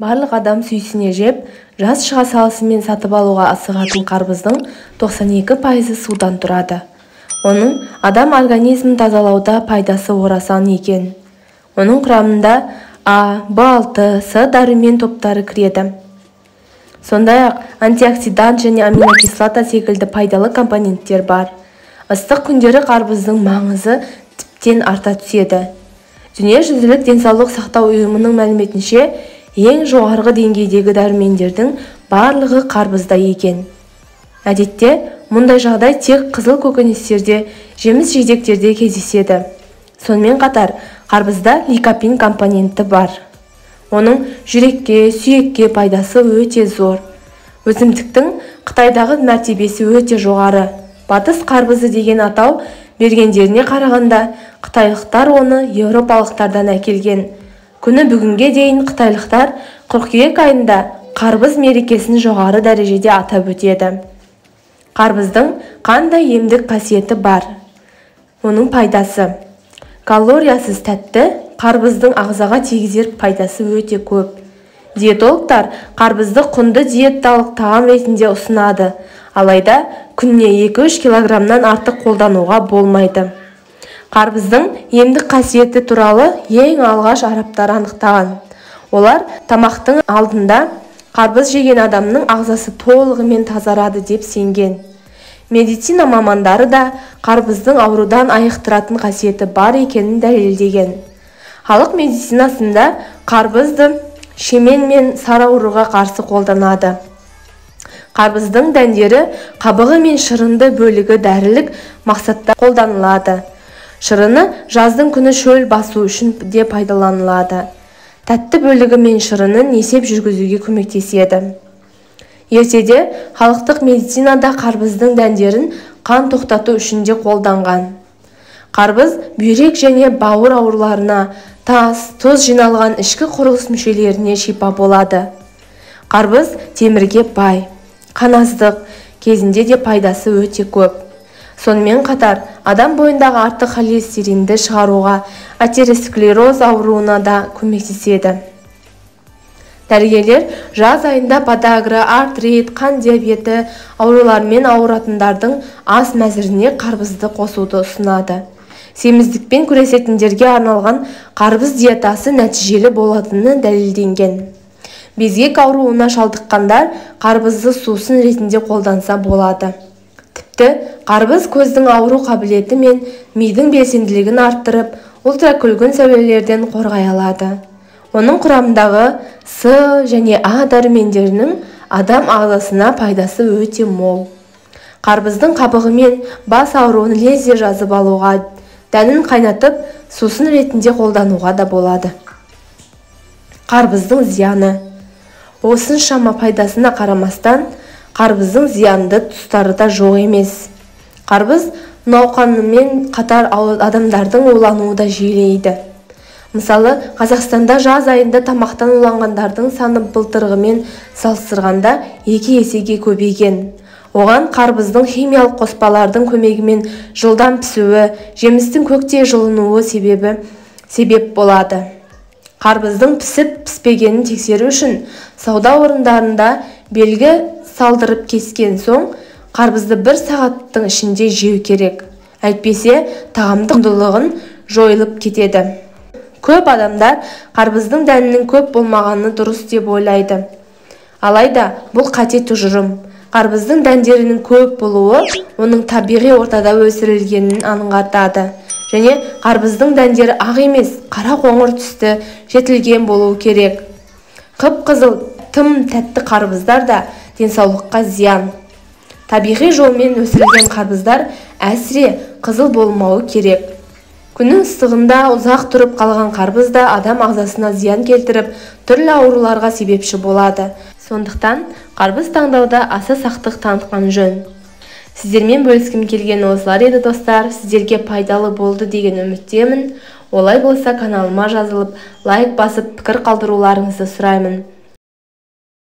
Барлық адам сүйсіне жеп, жаз шыға салысымен сатып алуға асығатын қарбыздың 92% судан тұрады. Оның адам организмін тазалауда пайдасы орасан екен. Оның құрамында А, В6, С дәрумен топтары кіреді. Сондай-ақ антиоксидант және аминокислота секілді пайдалы компоненттер бар. Ыстық күндері қарбыздың маңызы тіптен арта түседі. Дүниежүзілік денсаулық сақтау ұйымының мәліметінше, ең жоғарғы деңгейдегі дәрумендердің барлығы қарбызда екен. Әдетте, мұндай жағдай тек қызыл көкөністерде, жеміс-жидектерде кездеседі. Сонымен қатар, қарбызда ликопин компоненті бар. Оның жүрекке, сүйекке пайдасы өте зор. Өсімдіктің Қытайдағы мәртебесі өте жоғары. Батыс қарбызы деген атау бергендеріне қарағанда, қытайлықтар оны еуропалықтардан әкелген. Күні бүгінге дейін қытайлықтар қыркүйек айында қарбыз мерекесін жоғары дәрежеде атап өтеді. Қарбыздың қандай емдік қасиеті бар? Оның пайдасы. Калориясыз тәтті қарбыздың ағзаға тигізер пайдасы өте көп. Диетологтар қарбызды құнды диеталық тағам ретінде ұсынады. Алайда күніне 2-3 килограммнан артық қолдануға болмайды. Қарбыздың емдік қасиеті туралы ең алғаш арабтар анықтаған. Олар тамақтың алдында қарбыз жеген адамның ағзасы толығымен тазарады деп сенген. Медицина мамандары да қарбыздың аурудан айықтыратын қасиеті бар екенін дәлелдеген. Халық медицинасында қарбызды шемен мен сары ауруға қарсы қолданады. Қарбыздың дәндері, қабығы мен шырынды бөлігі дәрілік мақсатта қолданылады. Шырыны жаздың күні шөл басу үшін де пайдаланылады. Тәтті бөлігі мен шырынын есеп жүргізуге көмектеседі. Ертеде халықтық медицинада қарбыздың дәндерін қан тоқтату үшін де қолданған. Қарбыз бүйрек және бауыр ауруларына, тас, тұз жиналған ішкі құрылыс мүшелеріне шипа болады. Қарбыз темірге бай, қаназдық кезінде де пайдасы өте көп. Сонымен қатар, адам бойындағы артық холестеринді шығаруға, атеросклероз ауруына да көмектеседі. Дәрігерлер жаз айында подагра, артрит, қан диабеті ауруларымен ауыратындардың ас мәзіріне қарбызды қосуды ұсынады. Семіздікпен күресетіндерге арналған қарбыз диетасы нәтижелі болатыны дәлелденген. Безгек ауруына шалдыққандар қарбызды сусын ретінде қолданса болады. Тіпті қарбыз көздің ауру қабілеті мен мидың белсенділігін арттырып, ультракүлгін сәулелерден қорғай алады. Оның құрамындағы С және А дәрумендерінің адам ағзасына пайдасы өте мол. Қарбыздың қабығымен бас ауруын лезде жазып алуға, дәнін қайнатып, сусын ретінде қолдануға да болады. Қарбыздың зияны. Осыншама пайдасына қарамастан, қарбыздың зиянды тұстары да жоқ емес. Қарбыз науқанымен қатар адамдардың улануы да жиілейді. Мысалы, Қазақстанда жаз айында тамақтан уланғандардың саны былтырғымен салыстырғанда 2 есеге көбейген. Оған қарбыздың химиялық қоспалардың көмегімен жылдам пісуі, жемістің көктей жылынуы себеп болады. Қарбыздың пісіп-піспегенін тексеру үшін сауда орындарында белгі салдырып кескен соң, қарбызды бір сағаттың ішінде жеу керек. Әйтпесе, тағамдық құндылығын жойылып кетеді. Көп адамдар қарбыздың дәнінің көп болмағаны дұрыс деп ойлайды. Алайда, бұл қате тұжырым. Қарбыздың дәндерінің көп болуы оның табиғи ортада өсірілгенін аңғартады. Және қарбыздың дәндері ақ емес, қара қоңыр түсті жетілген болуы керек. Қып-қызыл тым тәтті қарбыздар да денсаулыққа зиян. Табиғи жолмен өсірілген қарбыздар әсіре қызыл болмауы керек. Күннің ыстығында ұзақ тұрып қалған қарбыз да адам ағзасына зиян келтіріп, түрлі ауруларға себепші болады. Сондықтан қарбыз таңдауда аса сақтық танытқан жөн. Сіздермен бөліскім келген осылар еді, достар. Сіздерге пайдалы болды деген үміттемін. Олай болса, каналыма жазылып, лайк басып, пікір қалдыруларыңызды сұраймын.